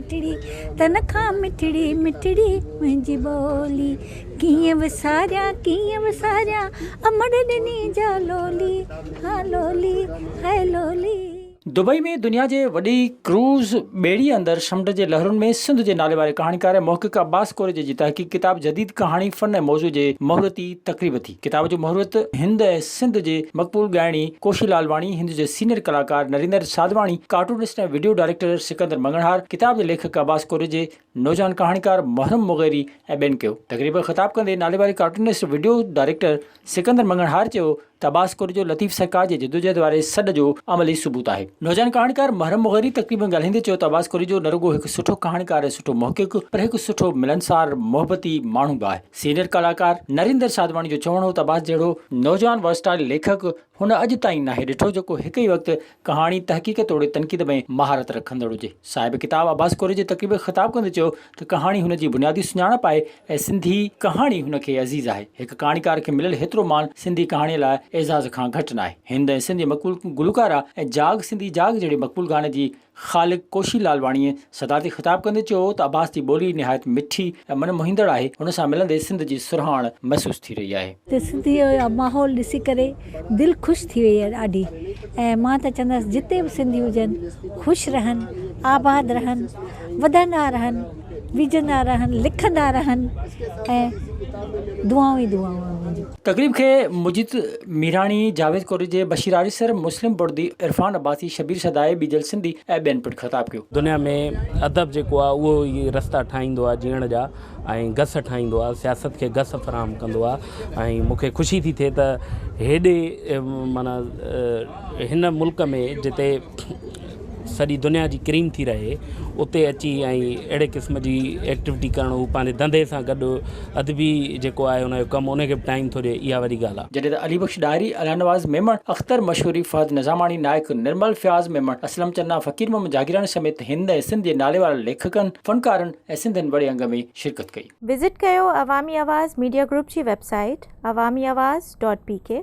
مٺڙي تن کان مٺڙي مٺڙي منهنجي ٻولي ڪيئن وساريان ڪيئن وساريان امڙ ڏني جا لولي ها لولي هاء لولي. دبئي ۾ دنيا جي وڏي ڪروز ٻيڙي اندر سمنڊ جي لهرن ۾ سنڌ جي ناليواري ڪهاڻيڪار ۽ محقق عباس ڪوريجي جي تحقيق ڪتاب جديد ڪهاڻي فن ۽ موضوع جي مهورتي تقريب ٿي. ڪتاب جو مهورت هند ۽ سنڌ جي مقبول ڳائڻي ڪوشي لالواڻي، هند جي سينيئر ڪلاڪار Narendra Sadhwani, cartoonist ۽ video director Sikandar Manganhar, ڪتاب جي ليکڪ عباس ڪوريجي، نوجوان ڪهاڻيڪار محرم مغيري ۽ ٻين ڪيو. تقريب کي خطاب ڪندي ناليواري cartoonist video director Sikandar Manganhar چيو ته عباس ڪوريجو لطيف سرڪار جي جدوجهد واري سڏ جو عملي ثبوت آهي. نوجوان ڪهاڻيڪار محرم مغيري تقريب ۾ ڳالهائيندي چيو ته عباس ڪوريجو نه رڳو هڪ سٺو ڪهاڻيڪار ۽ سٺو محقق پر هڪ سٺو ملنسار محبتي ماڻهو به آهي. سينيئر ڪلاڪار نريندر ساڌواڻي جو چوڻ هو ته عباس جهڙو نوجوان ورسٽائل ليکڪ هن اڄ تائين ناهي ڏٺو جيڪو هڪ ئي وقت ڪهاڻي، تحقيق توڙي تنقيد ۾ مهارت رکندڙ هجي. صاحب ڪتاب عباس ڪوريجي تقريب کي خطاب ڪندي چيو ته ڪهاڻي هن جي بنيادي سڃاڻپ آهي ۽ سنڌي ڪهاڻي هن کي عزيز آهي. هڪ ڪهاڻيڪار کي مليل هيترو مان سنڌي ڪهاڻيء لاء اعزاز کان گهٽ ناهي. هند ۽ سنڌ جي مقبول گلوڪاره ۽ جاڳ سنڌي جاڳ جهڙي مقبول گاني جي خالق ڪوشي لالواڻيء صدارتي خطاب ڪندي چيو ته عباس جي ٻولي نهايت مٺي ۽ من موهيندڙ آهي، هن سان ملندي سنڌ جي سرهاڻ محسوس ٿي رهي آهي. ته سنڌيء جو ماحول ڏسي ڪري دل خوش ٿي وئي آهي ڏاڍي ۽ مان ته چوندس جتي به سنڌي هجن خوش رهن آباد رهن وڌندا رهن وجهندا رهن لکندا رهن ۽ دعائون ئي دعائون آهن منهنجون. تقريب کي مجيد ميراڻي، جاويد ڪوريجي، بشير آريسر، مسلم بڙدي، عرفان عباسي، شبير سدائي، ٻيجل سنڌي ۽ ٻين پڻ خطاب ڪيو. دنيا ۾ ادب جيڪو آهي اهو ئي رستا ٺاهيندو آهي جيئڻ جا ۽ گس ٺاهيندو آهي سياست کي گس فراهم ڪندو آهي ۽ مون کي خوشي ٿي ٿئي ته هيڏي معنيٰ هن ملڪ ۾ جتي سڄي دنيا جي ڪريم ٿي رهي اتي اچي ۽ اهڙي قسم جي ايڪٽيوٽي ڪرڻ هو پنهنجي ڌنڌي سان گڏ ادبي جيڪو آهي ان جو ڪم ان کي به ٽائيم ٿو ڏي اها وڏي ڳالهه آهي. جڏهن ته علي بخش ڏاهري، الهنواز ميمڻ، اختر مشوري، فهد نظاماڻي، نائڪ نرمل، فياض ميمڻ، اسلم چنا، فقير محمد جاگيراڻي سميت هند ۽ سنڌ جي ناليوارن ليکڪن، فنڪارن ۽ سنڌين وڏي انگ ۾ شرڪت ڪئي. وزٽ ڪيو عوامي آواز ميڊيا گروپ جي website Awami Awaz dot P K.